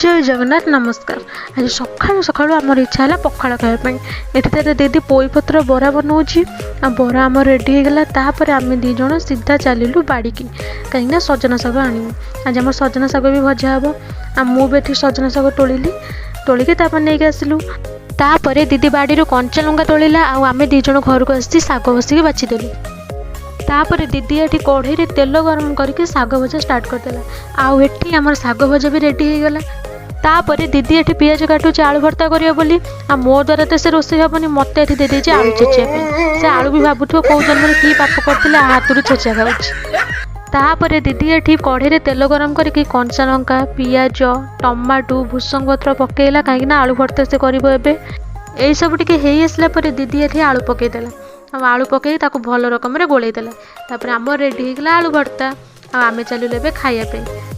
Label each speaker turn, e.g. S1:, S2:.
S1: ଜୟ ଜଗନ୍ନାଥ, ନମସ୍କାର। ଆଜି ସକାଳୁ ସକାଳୁ ଆମର ଇଚ୍ଛା ହେଲା ପଖାଳ ଖାଇବା ପାଇଁ। ଏଠି ତାର ଦିଦି ପୋଇପତ୍ର ବରା ବନଉଛି ଆଉ ବରା ଆମର ରେଡ଼ି ହେଇଗଲା। ତାପରେ ଆମେ ଦୁଇ ଜଣ ସିଧା ଚାଲିଲୁ ବାଡ଼ିକି, କାହିଁକିନା ସଜନା ଶାଗ ଆଣିବୁ। ଆଜି ଆମର ସଜନା ଶାଗ ବି ଭଜା ହେବ। ଆଉ ମୁଁ ବି ଏଠି ସଜନା ଶାଗ ତୋଳିଲି, ତୋଳିକି ତାପରେ ନେଇକି ଆସିଲୁ। ତାପରେ ଦିଦି ବାଡ଼ିରୁ କଞ୍ଚା ଲଙ୍କା ତୋଳିଲା ଆଉ ଆମେ ଦୁଇ ଜଣ ଘରକୁ ଆସି ଶାଗ ବସିକି ବାଛିଦେଲୁ। ତାପରେ ଦିଦି ଏଠି କଢ଼େଇରେ ତେଲ ଗରମ କରିକି ଶାଗ ଭଜା ଷ୍ଟାର୍ଟ କରିଦେଲା ଆଉ ଏଠି ଆମର ଶାଗ ଭଜା ବି ରେଡ଼ି ହେଇଗଲା। ତାପରେ ଦିଦି ଏଠି ପିଆଜ କାଟୁଛି ଆଳୁ ଭର୍ତ୍ତା କରିବ ବୋଲି। ଆଉ ମୋ ଦ୍ୱାରା ତ ସେ ରୋଷେଇ ହେବନି, ମୋତେ ଏଠି ଦେଇଦେଇଛି ଆଳୁ ଛେଚିବା ପାଇଁ। ସେ ଆଳୁ ବି ଭାବୁଥିବ କେଉଁ ଜନ୍ମରେ କି ପାପ କରିଥିଲେ, ଆ ହାତରୁ ଛେଚା ଖାଉଛି। ତାପରେ ଦିଦି ଏଠି କଢ଼େଇରେ ତେଲ ଗରମ କରିକି କଞ୍ଚା ଲଙ୍କା, ପିଆଜ, ଟମାଟୋ, ଭୃସଙ୍ଗ ପତ୍ର ପକେଇଲା, କାହିଁକିନା ଆଳୁ ଭର୍ତ୍ତା ସେ କରିବ ଏବେ। ଏଇସବୁ ଟିକେ ହେଇ ଆସିଲା ପରେ ଦିଦି ଏଠି ଆଳୁ ପକେଇଦେଲା ଆଉ ଆଳୁ ପକେଇ ତାକୁ ଭଲ ରକମରେ ଗୋଳେଇ ଦେଲା। ତାପରେ ଆମର ରେଡ଼ି ହେଇଗଲା ଆଳୁ ଭର୍ତ୍ତା ଆଉ ଆମେ ଚାଲିଲୁ ଏବେ ଖାଇବା ପାଇଁ।